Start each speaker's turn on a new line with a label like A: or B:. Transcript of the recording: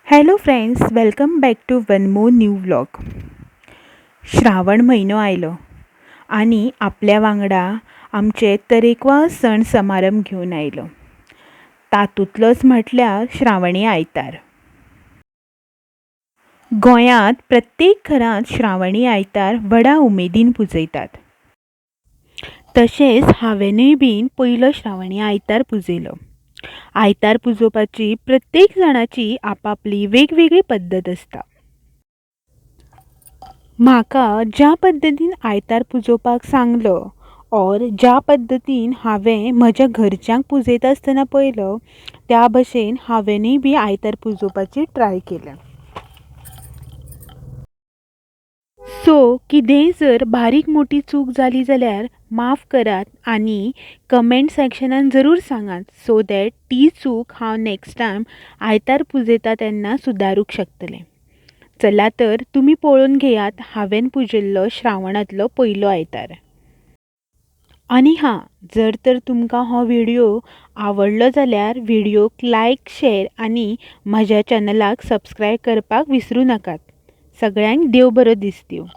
A: Hello friends, welcome back to one more new vlog. Shravan म्हयनो आयलो आनी आपल्या वांगडा आमचे तरेकवार सण समारंभ घेवन आयलो. तातूंतलोच म्हटल्यार श्रावणी आयतार. गोंयांत प्रत्येक घरांत श्रावणी आयतार व्हडा उमेदीन पुजयतात. तशेंच हांवेनूय बीन पयलो श्रावणी आयतार पुजयलो. आयतार पुजोवपाची प्रत्येक जाणाची आपापली वेगवेगळी पद्दत आसता. म्हाका ज्या पद्दतीन आयतार पुजोवपाक सांगलो ऑर ज्या पद्दतीन हांवें म्हज्या घरच्यांक पुजयता आसतना पळयलो त्या भशेन हांवेनूय बी आयतार पुजोवपाची ट्राय केलें. सो कितेंय जर बारीक मोटी चूक जाली जाल्यार माफ करात आनी कमेंट सेक्शनान जरूर सांगात, सो that ती चूक हांव नॅक्स्ट टायम आयतार पुजयता तेन्ना सुदारूंक शकतलें. चला तर तुमी पळोवन घेयात हांवें पुजिल्लो श्रावणांतलो पयलो आयतार. आनी हां, जर तर तुमकां हो व्हिडियो आवडलो जाल्यार व्हिडियोक लायक, शेर आनी म्हज्या चॅनलाक सबस्क्रायब करपाक विसरूं नाकात. सगळ्यांक देव बरो दीस दिवं.